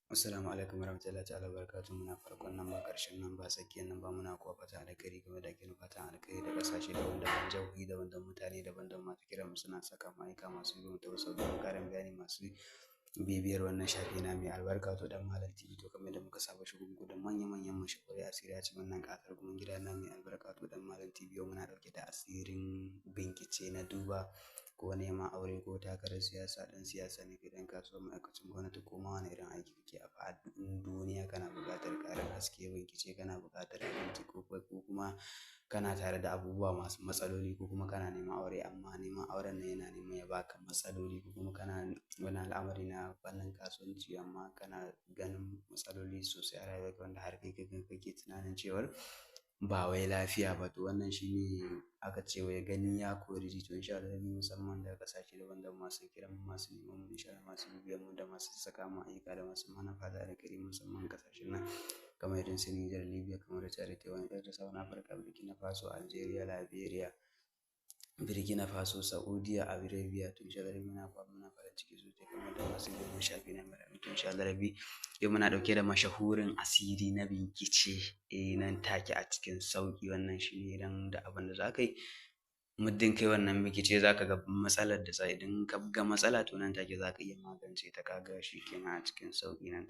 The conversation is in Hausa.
Assalamu alaikum warahmatullahi ta'ala barakatuh. Muna farkon nan ba, ƙarshen nan ba, tsakiyar nan ba. Muna kuwa fatan alkhairi game da ake fatan alkhairi da ƙasashe daban-daban, jihohi daban-daban, mutane daban-daban, masu kiran mu suna saka ma'aika, masu yi ta wasu don ƙarin bayani, masu bibiyar wannan shafi na mai albarka, to Dan Malam TV. To kamar yadda muka saba shigo muku da manya-manyan mashahurai asiri a cikin wannan ƙasar kuma gida na mai albarka, to Dan Malam TV. Yau muna ɗauke da asirin bincike na duba ko neman aure ko takarar siyasa, ɗan siyasa ne kai, ɗan kasuwa, ma'aikacin gwamnati, ko ma wani irin aiki kake a faɗin duniya, kana buƙatar ƙarin haske, bincike, kana buƙatar abinci, ko kuma kana tare da abubuwa masu matsaloli, ko kuma kana neman aure amma neman auren nan yana neman ya baka matsaloli, ko kuma kana wani al'amari na fannin kasuwanci amma kana ganin matsaloli sosai a rayuwarka wanda har kai kake tunanin cewar ba wai lafiya ba. To wannan shine aka ce wai gani ya kori ji. To insha Allah, musamman daga ƙasashe daban-daban, masu kiran mu, masu neman mu, insha Allah, masu bibiyan mu da masu saka mu ayyuka da masu mana fata alkhairi, musamman ƙasashen nan kamar irin su Niger, Libya, kamar Chad, Taiwan, irin South Africa, Burkina Faso, Algeria, Liberia, Burkina Faso, Saudiya Arabia. To insha Allah muna farin ciki sosai kamar da masu bibiyan shafi na mai. To insha Allah rabbi, yau muna ɗauke da mashahurin asiri na bincike, nan take a cikin sauƙi. Wannan shine idan da abin da za ka yi, muddin kai wannan bincike, za ka ga matsalar da idan ka ga matsala, to nan take za ka iya magance ta. Ka ga shi kenan a cikin sauƙi nan.